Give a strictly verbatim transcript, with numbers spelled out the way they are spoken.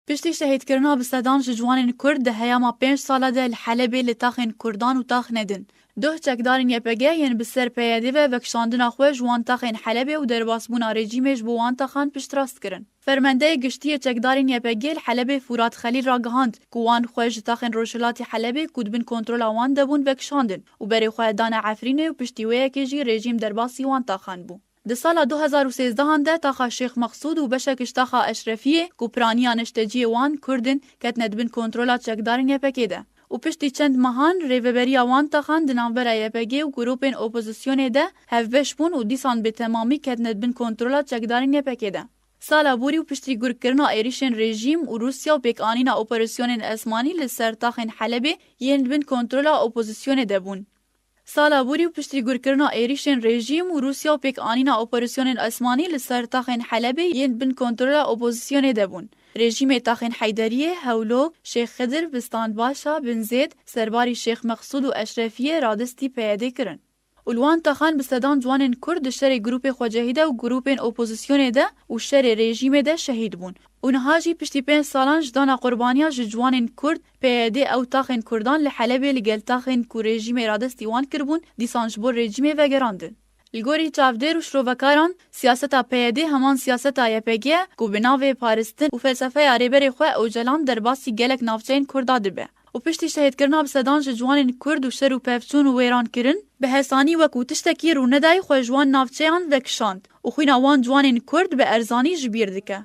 Piştî şehîdkirina bi sedan ji ciwanên Kurd di heyama pênc sala de li Helebê li taxên Kurdan û taxne din, duh çekdarên Y P G yên bi ser P Y D ve vekişandina xwe ji wan taxên Helebê û derbasbûna rejîmê ji bo wan taxan piştrast kirin. Fermandeyê giştî yê çekdarên Y P G li Helebê Furat Xelîl ragihand ku wan xwe ji taxên rojhilatî Helebê ku di bin kontrola wan de bûn vekişandin û berê xwe dane Efrînê û piştî wê yekê jî rejîm derbasî wan taxan bû. Di sala du hezar û sêzdehan de taxa Şêx Mexsûd û beşek ji taxa Eşrefiyê ku piraniya neşteciyê wan Kurd in ketine di bin kontrola çekdarên Y P G de û piştî çend mehan rêveberiya wan taxan di navbera Y P G û grûpên opozisyonê de hevbeş bûn û dîsan bi temamî ketine di bin kontrola çekdarên Y P G de. Sala borî û piştî gurkirina êrîşên rejîm û Rûsya û pêkanîna operasyonên esmanî li ser taxên Helebê yên di bin kontrola opozisyonê de bûn. Sala borî û piştî gurkirina êrîşên rejîm û Rûsya û pêkanîna operasyonên esmanî li ser taxên Helebê yên di bin kontrola opozisyonê de bûn. Rejîmê taxên Heyderiyê, Hewlok, Şêx Xidir, Bistanbaşa, Binzêd, serbarî Şêx Mexsûd û Eşrefiyê radestî P Y D kirin. Û li wan taxan bi sedan ciwanên Kurd di şerê grûpê xwecehî de û grûpên opozisyonê de û şerê rejîmê de şehîd bûn. Û niha jî piştî pênc salan ji dana qurbaniya ji ciwanên Kurd, P Y D ew taxên Kurdan li Helebê li gel taxên ku rejîmê radestî wan kiribûn, dîsan ji bo rejîmê vegerandin. Li gorî çavdêr û şirovekaran, siyaseta P Y D heman siyaseta Y P G ye ku bi navê paristin û felsefeya Rêberê xwe Ocalan derbasî gelek navçeyên Kurda dibe. Û piştî şehîdkirina bi sedan ji ciwanên Kurd û şer û pevçûn û wêrankirin, bi hesanî wekû tiştekî rûnedayî xwe ji wan navçeyan vekişand û xwîna wan ciwanên Kurd bi erzanî ji bîr dike.